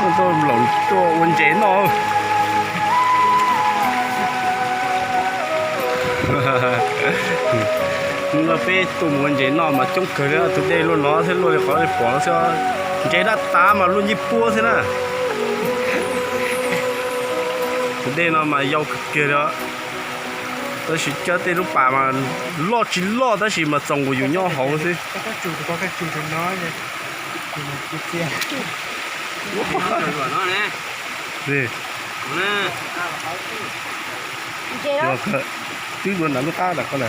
Tuaj laum tuaj ua ntses noj. Peb tuaj mus ua ntses noj mas coob kawg li, tus dej luaj no thiab luaj li qhov pom no xwb. Ntses daj tav mas luaj ncej puab xwb na. Tus dej no mas yau kawg kiag li. Tab sis cov tej lub pas mas loj tsis loj tab sis mas txaus nkaus yus nyob hauv xwb. Twb dua nram lub qab ko na.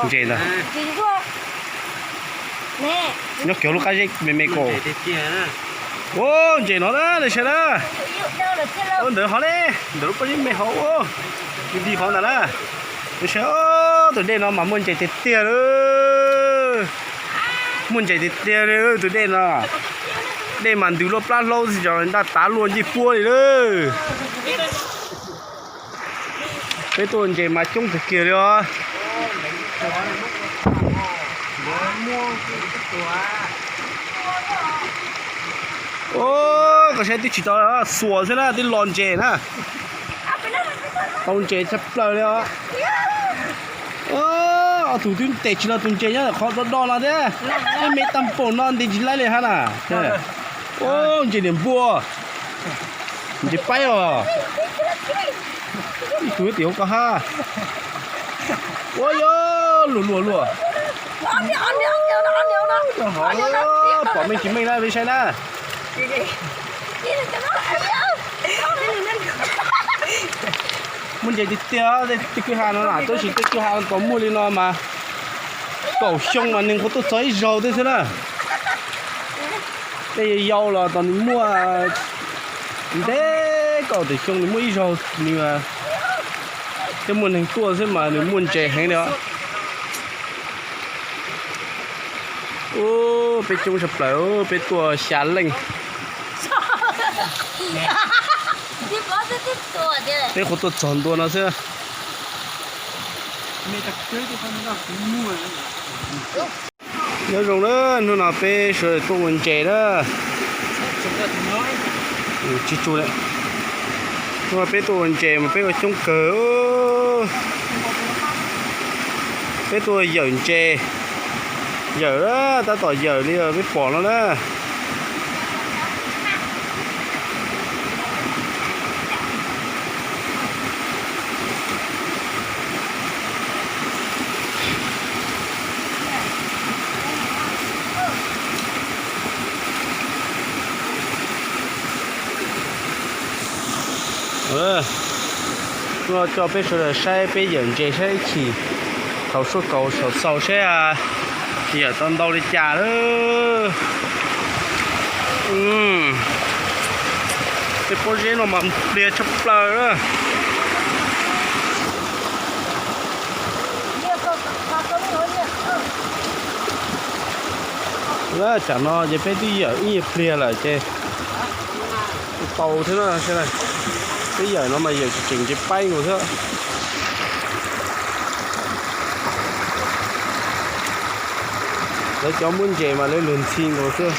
Ntses ntag. Nyob kiag lub qab zeb me me ko. Ua ntses no na, nej saib na. Ua ntawd hov ne, ntawm lub pob zeb me hov ua. Dig dig hov ntawd na. Nej saib, tus dej no mas muaj ntses tiag tiag li. Muaj ntses tiag tiag li tus dej no. Dej mas ntws luaj plab hlaub xwb, daj tav luaj ncej puab li lawm. Peb tuaj ua ntses mas coob kawg kiag li os. Koj saib twb tsis tau xuas xwb na, twb los ntses na. Tau ntses tshaj plaws li os. Ob tug twb ntes tsis los tus ntses nyob qhov do do no thiab. Ib me tag npaum no ntes tsis laib li hab na. Ua ntses niam npua. Ntses paib os. Ib tug tim hauv ko hab. Ua yog luag luag luag. Pom meej tsis meej na peb saib na. Muaj ntses tiag tiag tej kwj ha no na, tab sis tej kwj ha tau muaj li no mas kaum xyoo mas nws kuj tuaj txog ib zaug tej xwb na. Tej yau los tos nws muaj ntev, kaum tawm xyoo nws muaj ib zaug, nws thiaj muaj neeg tuaj xwb mas nws muaj ntses heev li os. Ub, peb coob tshaj plaws, peb tuaj xya leej. Peb qhuav tuaj txog ntua no xwb. Nyob zoo na, hnub no peb sawv daws tuaj ua ntses na. Tsis tsu, hnub no peb tuaj ua ntses mas peb ua coob kawg. Peb tuaj yawm ntses, yawm tab tom yawm li peb pom no na. Hnub no coj peb sawv daws saib peb yawm ntses saib ib chim thaum sub kaus saum xaus saib yawm tau ntau li cas lawm. Tej pob zeb no mas pliag tshaj plaws na. Tsam no ces peb twb yawm ib nyuag pliag lawm ces tau thiab na. Peb yawm no mas yawm tseem ntses paib nkaus thiab. Lawv cov muab ntses mas lawv luag ntxhi nkaus xwb.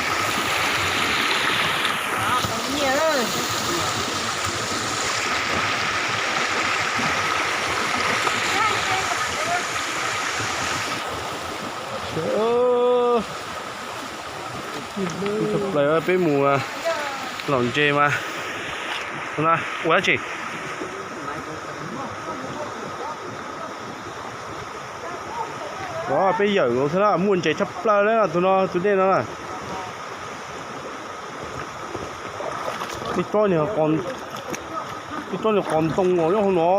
Peb mus laum ntses mas ua dab tsi? Peb yawm nkaus thiab na, muaj ntses tshaj plaws li tus no, tus dej no na. Tej tsob niag qos ntoo nyob hauv no.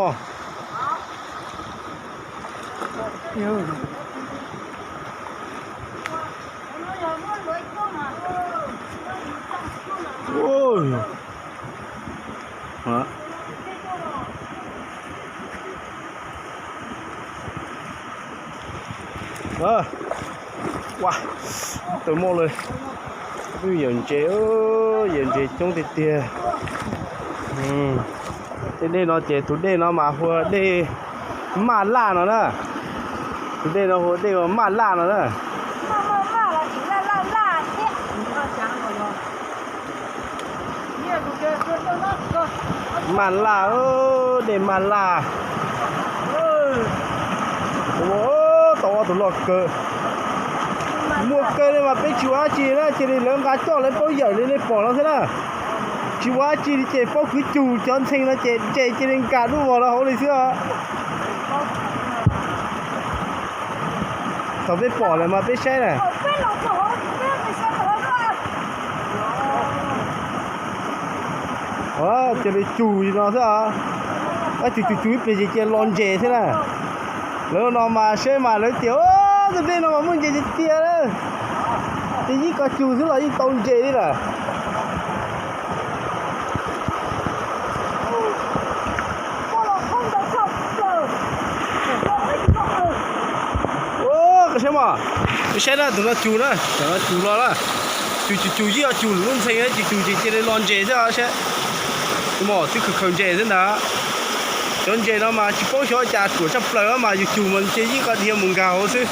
Ua, tau muaj li. Yawm ntses, yawm ntses coob tiag tiag. Tej dej no ces tus dej no mas hu ua dej Maj Laj no na. Tus dej no hu ua dej Maj Laj no na. Maj Laj, Maj Laj, Maj Laj. Maj laj, dej maj laj. Tau ob tug loj kawg. Muaj kawg li mas peb tsis ua dab tsi na, cia li lawv nqa coj lawv paub yawm li nej pom no xwb na. Tsis ua dab tsi li ces paub kwv cug cov ntxhee no ces ntses cia li nkag dub vog rau hauv li xwb. Thaum peb pom lawm mas peb saib na. Cia li cug li no xwb. Cug cug cug ib pliag ces cia los ntses thiab na. Lawv no mas saib mas lawv tias, tus dej no mas muaj ntses tiag tiag. Ces yeej koj cug xwb los yeej tau ntses li lawm. Saib mas, saib na, tus no cug na, cov no cug los na. Cug cug cug yeej cug lub ntxhee, cug cug ces cia li los ntses xwb saib. Mos twb khaws khaws ntses xwb ntag. Cov ntses no mas tsis paub xyov cas ruam tshaj plaws mas yus cug mas ces yeej qhov dhia mus nkag hauv xwb.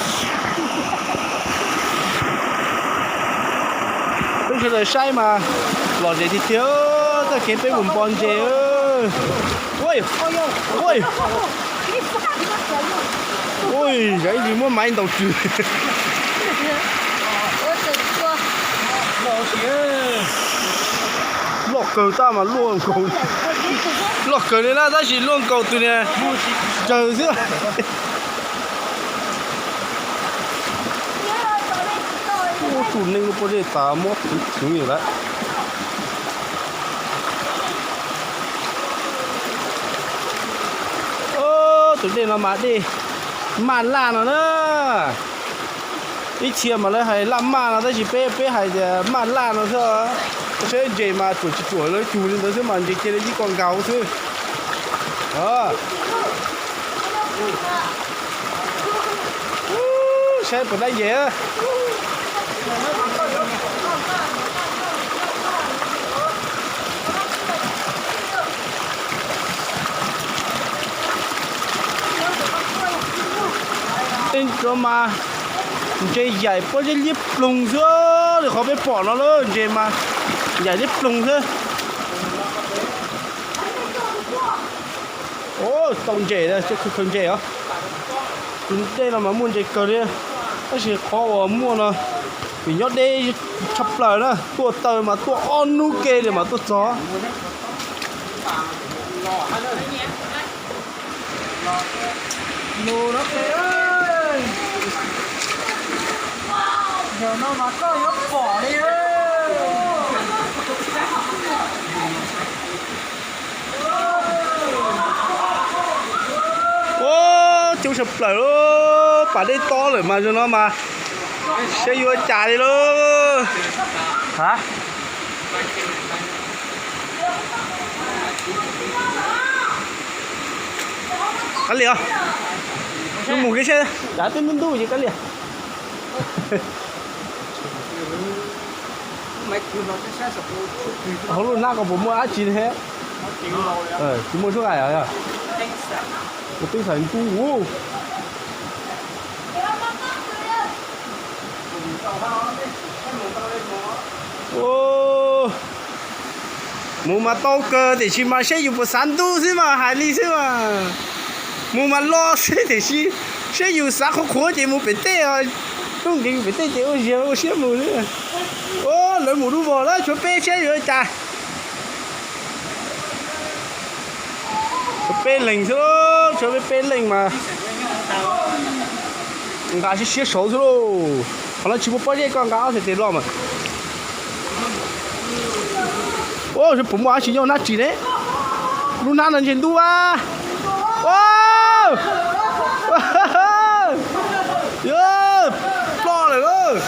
Peb sawv daws saib mas los ntses tiag tiag, txoj kev peb mus npo ntses. Ui, ib ntsis muab maiv ntaus tsw. Loj kawg tab mas luaj nkaus. Loj kawg li na tab sis luaj nkaus tus niag cawg xwb. Tus neeg lub pob zeb tas muab khwv khwv lawm. Tus dej no mas dej Maj Laj no na. Ib txhia mas lawv hais Laj Maj no tab sis peb peb hais tias Maj Laj no xwb. Saib ntses mas ruam tsis ruam lawv cug li ntawd xwb mas ntses cia li ib ko nkaus xwb. Saib puas dab yees. Tej no mas ntses yaim pob zeb liab ploog xwb, li qhov peb pom no lawm ntses mas yaim liab ploog xwb. Tau ntses, khaws ntses os. Tus dej no mas muaj ntses kawg li, tab sis qhov uas muaj no vim nyob deb tshaj plaws na, tuaj taw mas tuaj ob hnub ke li mas tuaj txog. Yog no mas koj yuav pom li. Ua, coob tshaj plaws, pas dej tob lawm mas zoo no mas saib yuav cas li lauj. Kav liam, mus kev saib, kav twb ntub ntub ces kav liam. Hauv lub hnab ko puas muaj dab tsi thiab? Tsis muaj suab nqaim os. Ua teb xaim ntub. Mus mas tau kawg tiam sis mas saib yus puas xav ntub xwb mas hais li xwb mas. Mus mas los xwb tiam sis saib yus xav qhuav qhuav ces mus pem tej, tub nkees pem tej ces ua ziag ua siab mus xwb. Lawv mus dub vog lawm, tshuav peb saib yuav cas. Tshuav peb leeg xwb, tshuav peb peb leeg mas nqa siab siab saud xwb lauj. Qhov no tsis muaj pob zeb koj nqa ob txhais tes los mas. Puas muaj dab tsi nyob hnab ris ne? Lub hnab no ntshe ntub a. Ploj lawm lauj.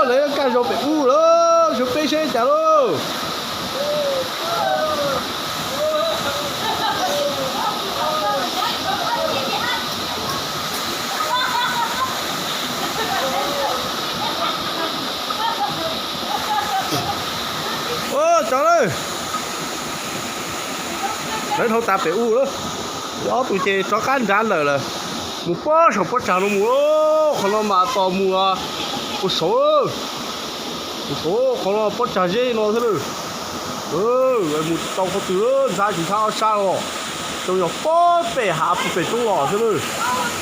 Lawv yuav kaj zaum pem ub lawm, tshuav peb saib cas lauj. Ua, tso lawm. Lawv dhau tas pem ub lawm. Ob tug ces rov qab nrad lawm lawm, mus pob saum pob tsag no mus. Qhov no mas tos mus ua saud, mus saud qhov no pob tsag zeb no thiab lawm. Mus tsis tau qhov twg, ntxhab tsis ntxhab ob sab os. Tau yog pob pem hav pem roob los thiab lawm.